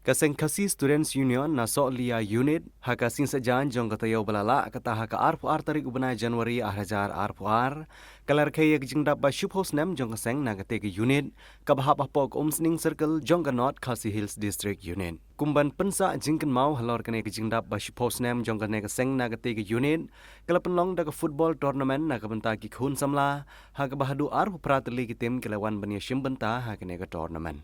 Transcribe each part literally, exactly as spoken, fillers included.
Ka seng Khasi Students Union na Sohliya Unit, ha ka sngi Saitjaiñ jong ka taïew ba la lah, kata ha ka arphew ar tarik u bnai January ar hajar arphew ar, ka la rakhe ïa ka jingdap ba shiphew snem jong ka seng na katei ka unit, kaba hap hapoh ka Umsning Circle jong ka North Khasi Hills District Unit. Kum ban pynsah jingkynmaw halor kane ka jingdap ba shiphew snem jong kane ka seng na katei ka unit, ka la pynlong da ka football tournament na ka bynta ki khun samla, ha kaba haduh arphew phra tylli ki tim ki la wan ban ïashim bynta ha kane ka tournament.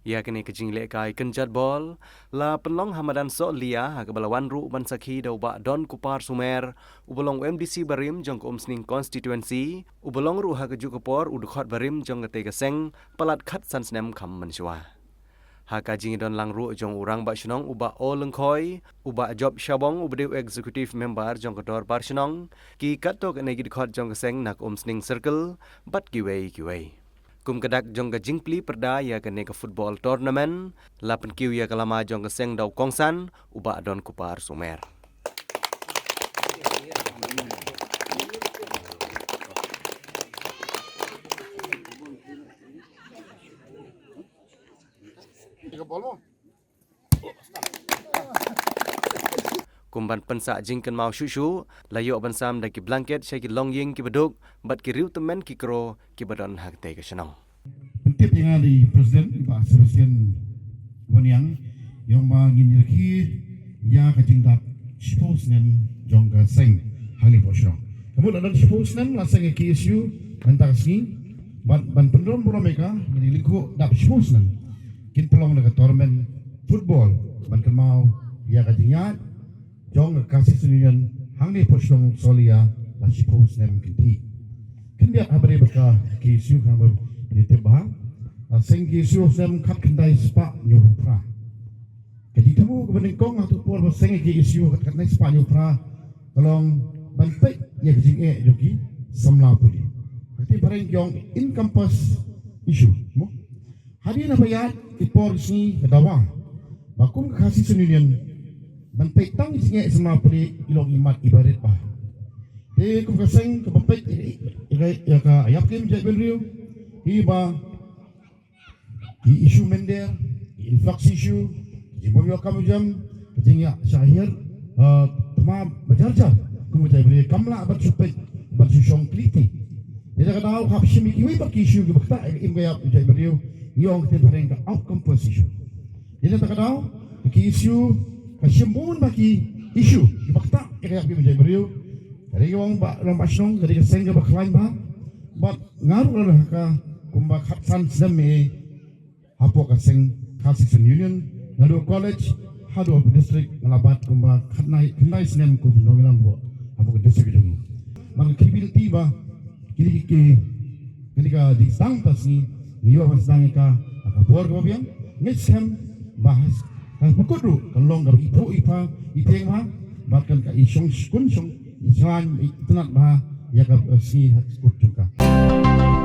Ïa kane ka jinglehkai kynjat bol la pynlong ha madan Sohliya, ha kaba la wan ruh ban sakhi da u Bah Donkupar Sumer, uba long u M D C barim jong ka Umsning Constituency, uba long ruh ha kajuh ka por u dkhot barim jong katei ka seng, palat khatsan snem kham mynshuwa. Ha ka jingdon lang ruh jong u Rangbah Shnong u Bah O Lyngkhoi, u Bah Job Shabong uba dei u Executive Member jong ka Dorbar Shnong, ki katto katne ki dkhot jong ka seng na ka Umsning Circle, bad kiwei kiwei. Kum ka dak jong ka jingplie pyrda ïa kane ka football tournament, la pynkiew ïa ka lama jong ka seng da u kongsan, u Bah Donkupar Sumer. Kum ban pynsah jingkynmaw shuh shuh, la ïoh ban sam da ki blanket sha ki longïing kiba duk, bad ki riew tymmen ki kro kiba don ha katei ka shnong. Pyntip ïa nga da i President, i Bah Sebastian Wanniang, ïa ba ngin ïa rakhe ïa ka jingdap shiphew snem jong ka seng hangne hapoh shnong. Ka mut la don shiphew snem la seng ka K S U, mynta ka sngi, ban, ban pynrem burom ïa ka, ngin ïa lyngkhuh dap shiphew snem. Kin pynlong da ka tournament football, ban kynmaw ïa ka jingïaid jong ka Khasi Students Union hangne hapoh shnong Sohliya la shiphew snem kynthih. Khyndiat ha bynta ka K S U, kaba phi tip bha, la seng K S U snem khatkhyndai spah hynñiewphew phra. Ka jingthmu kaba nyngkong ha kato ka por ba seng K S U khatkhyndai spah hynñiewphew phra ka long ban peit ïa ka jingeh jong ki samla pule. Ka phareng ki ong encompass issue, mo? Hadien ba ïaid ki por ki sngi ka dawa ba kum ka Khasi Students Union ban peit tang ïa ki samla pule i long i mat iba rit bha. Te kum ka seng kaba peit ïa ka, ïa ka ïap kim jaitbynriew, i ba i issue mynder, i influx issue, i bym ïoh kam jam, ka jingïaid shah hiar, eh, thma ba jar jar, kum ka jaitbynriew kam lah ban shu peit, ban shu shong kylli. Te da ka daw hap shim ïa kiwei pat ki issue kiba ktah ïa ka im ka ïap u jaitbynriew, ngi ong ka te phareng ka outcome first issue. Te da ka daw ka K S U ka shim bun bha ki issue kiba ktah ïa ka ïap im u jaitbynriew. Ka dei ka ong ba long ba shnong, ka dei ka seng kaba khlaiñ bha. Bad nga ruh la ha ka kumba khatsan snem eh hapoh ka seng Khasi Students Union, naduh college haduh district, nga la bat kumba khyndai, khyndai snem kum nongïalam hapoh, hapoh ka district jong ngi. Bad ka khibit lynti ba kine ki, kine ka jingsdang mynta ka sngi ngi ïoh ban sdang ïa ka ha ka por kaba biang. Ngeit skhem ba ha ka por kut ruh kan long kaba iphuh ipha, iphieng bha, bad kan ka ishong shkun shong, ishlaiñ itynnad bha ïa ka, eh, sngi ha ka kut jong ka.